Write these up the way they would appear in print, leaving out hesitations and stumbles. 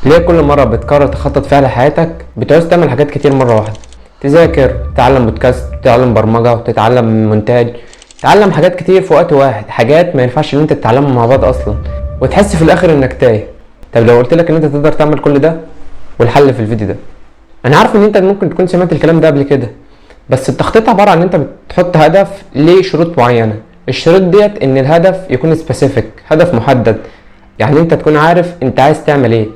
ليه كل مرة بتقرر تخطط فيها لحياتك بتعوز تعمل حاجات كتير مرة واحدة؟ تذاكر، تتعلم بودكاست، تتعلم برمجة، وتتعلم مونتاج، تتعلم حاجات كتير في وقت واحد، حاجات ما ينفعش ان انت تتعلمها مع بعض اصلا، وتحس في الاخر انك تايه. طب لو قلت لك ان انت تقدر تعمل كل ده، والحل في الفيديو ده. انا عارف ان انت ممكن تكون سمعت الكلام ده قبل كده، بس التخطيط عبارة عن ان انت بتحط هدف ليه شروط معينة. الشروط ديت ان الهدف يكون specific، هدف محدد، يعني انت تكون عارف انت عايز تعمل ايه.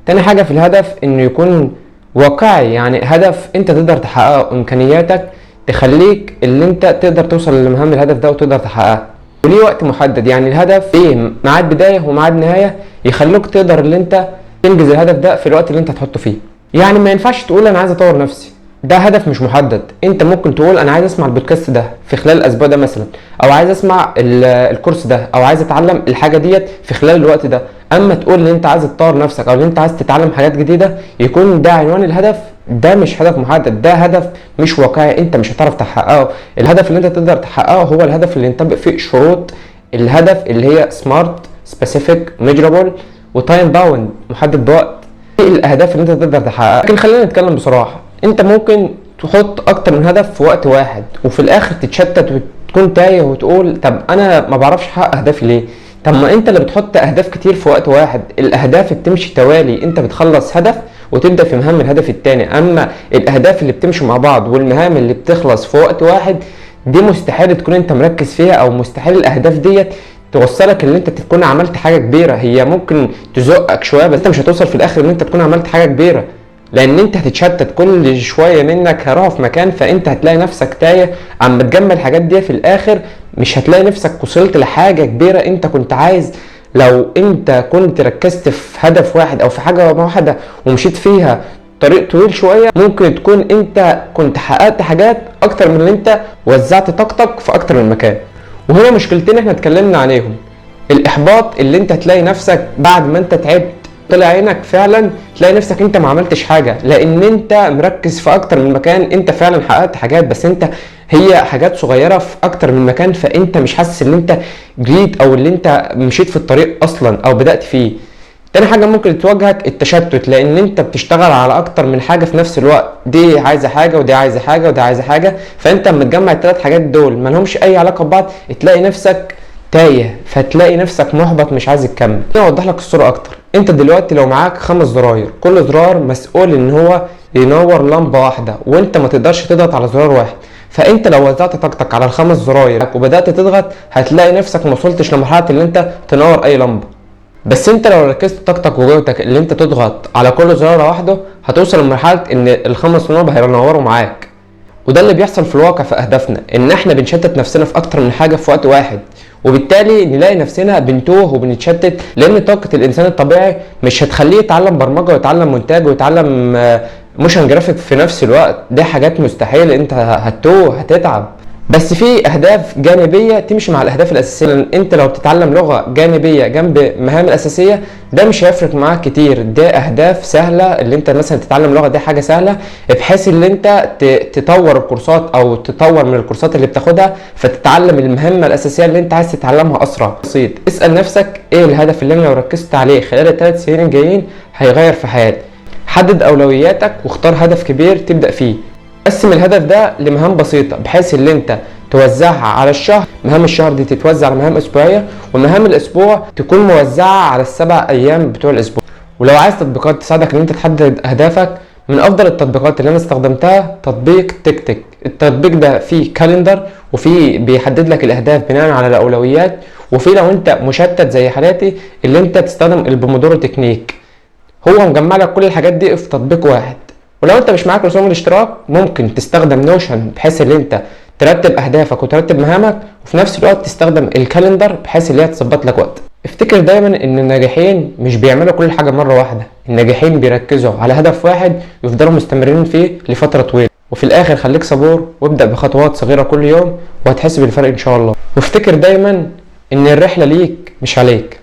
تاني حاجة في الهدف انه يكون واقعي، يعني هدف انت تقدر تحققه، امكانياتك تخليك اللي انت تقدر توصل لمهام الهدف ده وتقدر تحققها، وليه وقت محدد، يعني الهدف ليه ميعاد بداية وميعاد نهاية يخلوك تقدر اللي انت تنجز الهدف ده في الوقت اللي انت هتحطه فيه. يعني ما ينفعش تقول انا عايز اطور نفسي، ده هدف مش محدد. انت ممكن تقول انا عايز اسمع البودكاست ده في خلال الاسبوع ده مثلا، او عايز اسمع الكورس ده، او عايز اتعلم الحاجة ديت في خلال الوقت ده. اما تقول ان انت عايز تطور نفسك او ان انت عايز تتعلم حاجات جديدة يكون ده عنوان الهدف، ده مش هدف محدد، ده هدف مش واقعي، انت مش هتعرف تحققه. الهدف اللي انت تقدر تحققه هو الهدف اللي ينطبق فيه شروط الهدف اللي هي SMART، specific، measurable، و time bound، محدد بوقت. ايه الاهداف اللي انت تقدر تحققها؟ لكن خلينا نتكلم بصراحة، انت ممكن تحط اكتر من هدف في وقت واحد وفي الاخر تتشتت وتكون تايه وتقول طب انا ما بعرفش احقق اهدافي ليه؟ طب ما انت اللي بتحط اهداف كتير في وقت واحد، الاهداف بتمشي توالي، انت بتخلص هدف وتبدا في مهام الهدف التاني. اما الاهداف اللي بتمشي مع بعض والمهام اللي بتخلص في وقت واحد دي مستحيل تكون انت مركز فيها، او مستحيل الاهداف ديت توصلك ان انت تكون عملت حاجة كبيرة. هي ممكن تزقك شوية بس انت مش هتوصل في الاخر ان انت تكون عملت حاجة كبيرة، لان انت هتتشتت كل شوية منك هروح في مكان، فانت هتلاقي نفسك تايه. اما تجمع الحاجات دي في الاخر مش هتلاقي نفسك وصلت لحاجة كبيرة انت كنت عايز. لو انت كنت ركزت في هدف واحد او في حاجة واحدة ومشيت فيها طريق طويل شوية، ممكن تكون انت كنت حققت حاجات اكتر من اللي انت وزعت طاقتك في اكتر من مكان. وهنا مشكلتين احنا اتكلمنا عليهم، الاحباط اللي انت تلاقي نفسك بعد ما انت تعبت طلع عينك فعلا تلاقي نفسك انت ما عملتش حاجة، لان انت مركز في اكتر من مكان. انت فعلا حققت حاجات بس انت هي حاجات صغيرة في اكتر من مكان، فانت مش حاسس ان انت جريت او اللي انت مشيت في الطريق اصلا او بدأت فيه. تاني حاجة ممكن تواجهك التشتت، لان انت بتشتغل على اكتر من حاجة في نفس الوقت، دي عايزة حاجة ودي عايزة حاجة ودي عايزة حاجة، فانت اما تجمع التلات حاجات دول ما لهمش اي علاقة ببعض تلاقي نفسك تايه، فتلاقي نفسك محبط مش عايز تكمل. انا اوضح لك الصورة اكتر. انت دلوقتي لو معاك 5 زراير، كل زرار مسؤول ان هو ينور لمبة واحدة، وانت ما تقدرش تضغط على زرار واحد، فانت لو وزعت طاقتك على ال5 زراير وبدأت تضغط هتلاقي نفسك ما وصلتش لمرحلة اللي انت تنور اي لمبة. بس انت لو ركزت طاقتك وجهدك اللي انت تضغط على كل زرار لوحده هتوصل لمرحلة ان ال5 لمبة هينوروا معاك. وده اللي بيحصل في الواقع في اهدافنا، ان احنا بنشتت نفسنا في اكتر من حاجة في وقت واحد، وبالتالي نلاقي نفسنا بنتوه وبنتشتت، لان طاقة الانسان الطبيعي مش هتخليه يتعلم برمجة ويتعلم مونتاج ويتعلم motion graphic في نفس الوقت، دي حاجات مستحيل، انت هتتوه هتتعب. بس في اهداف جانبيه تمشي مع الاهداف الاساسية، لان انت لو بتتعلم لغة جانبيه جنب مهام الاساسية ده مش هيفرق معاك كتير، ده اهداف سهلة اللي انت مثلا تتعلم لغة دي حاجة سهلة، بحيث ان انت تطور الكورسات او تطور من الكورسات اللي بتاخدها فتتعلم المهمة الاساسية اللي انت عايز تتعلمها اسرع. بسيط، اسال نفسك ايه الهدف اللي انا لو ركزت عليه خلال الثلاث سنين الجايين هيغير في حياتي. حدد اولوياتك واختار هدف كبير تبدا فيه. قسم الهدف ده لمهام بسيطة بحيث ان انت توزعها على الشهر، مهام الشهر دي تتوزع على مهام اسبوعية، ومهام الاسبوع تكون موزعة على ال7 ايام بتوع الاسبوع. ولو عايز تطبيقات تساعدك ان انت تحدد اهدافك، من افضل التطبيقات اللي انا استخدمتها تطبيق TickTick. التطبيق ده فيه calendar، وفيه بيحدد لك الاهداف بناء على الاولويات، وفيه لو انت مشتت زي حالاتي اللي انت تستخدم ال Pomodoro technique، هو مجمع لك كل الحاجات دي في تطبيق واحد. ولو انت مش معاك رسوم الاشتراك ممكن تستخدم Notion بحيث ان انت ترتب اهدافك وترتب مهامك، وفي نفس الوقت تستخدم ال calendar بحيث ان هي تظبط لك وقت. افتكر دايما ان الناجحين مش بيعملوا كل حاجة مرة واحدة، الناجحين بيركزوا على هدف واحد ويفضلوا مستمرين فيه لفترة طويلة. وفي الاخر خليك صبور وابدا بخطوات صغيرة كل يوم وهتحس بالفرق ان شاء الله. وافتكر دايما ان الرحلة ليك مش عليك.